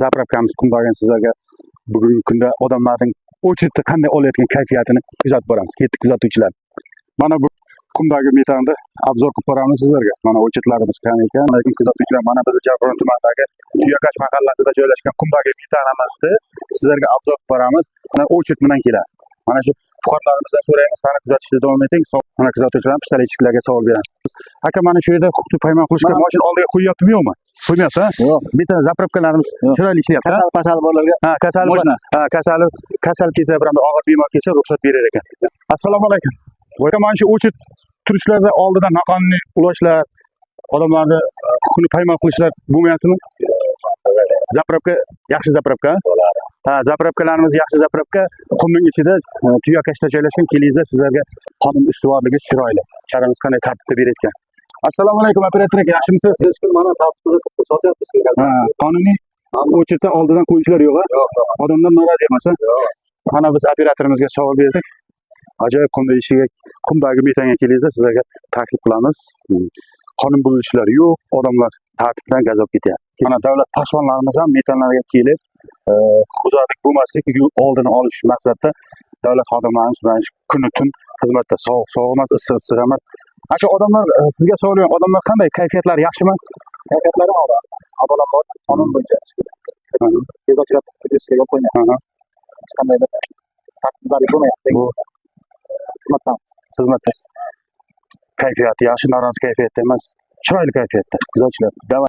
Заправка miz qumdagi sizlarga bugungi kunda odamlarning очередь da qanday olayotgan kayfiyatini kuzatib boramiz. Ketdik, kuzatuvchilar. Mana bu qumdagi metanni обзор qilib boramiz sizlarga. Mana очередь larimiz qanday ekan. Lekin, kuzatuvchilar, mana biz Jabron tumanidagi Tuyakash mahallasida joylashgan qumdagi metanimizni sizlarga обзор qilib boramiz. Mana очередь bilan keladi. Mana shu fuqarolarimizdan so'raymiz, qani, kuzatishda davom eting. Mana, kuzatuvchilar, пистолетчик larga savol beramiz. Aka, mana shu yerda huquqni paymon qilishga mashina oldiga qo'yyaptimi, yo'qmi? Qo'ymayapti, ha? Yo'q. Bitta заправка larimiz Yo'q. chiroyli ishlayapti, ha? Kasal pasal bolalarga Ha, kasal Можно. Ha, kasal kelsa, bironta og'ir bemor kelsa, ruxsat berar ekan. Assalomu alaykum. Aka, mana shu очередь turishlarda oldidan noqonuniy ulashlar, odamlarni huquqini paymon qilishlar bo'lmayaptimi? Заправка yaxshi заправка. Ha, заправка larimiz yaxshi заправка. Qumning ichida, Tuyakashda joylashgan. Kelingizda sizlarga qonun ustuvorligi chiroyli. Sharimiz qanday tartibda berayotgan. Assalomu alaykum, operator aka, yaxshimisiz? Hech mana tartibda sotyapmiz. Ha, qonuniy очередь da oldidan qo'yishlar yo'q, ha? Yo'q. Odamlar norozi emas, ha? Yo'q. Mana biz operatorimizga savol berdik. Ajoyib qumda ishiga, qumdagi metanga kelingizda sizlarga taklif qilamiz. Qonun buzilishlar yo'q, odamlar tartib bilan gaz olib ketyapti. Mana davlat posbonlarimiz ham metanlarga kelib, huquqbuzarlik bo'lmasligi oldini olish maqsadida davlat xodimlarimiz bilan kuni tun xizmatda, sovuq sovuq emas, issiq issiq emas. Ana shu odamlar, sizga savol beraman, odamlar qanday, kayfiyatlari yaxshimi? Kayfiyatlari a'lo. Avvalambor qonun bo'yicha tez ochilib ketishga yo'l qo'ymayapti. Hech qanday bir tartibsizlik bo'lmayapti. Bu Xizmatdamiz. Xizmatda kayfiyati yaxshi, norozi kayfiyatda emas, chiroyli kayfiyatda. Kuzatuvchilar, давай.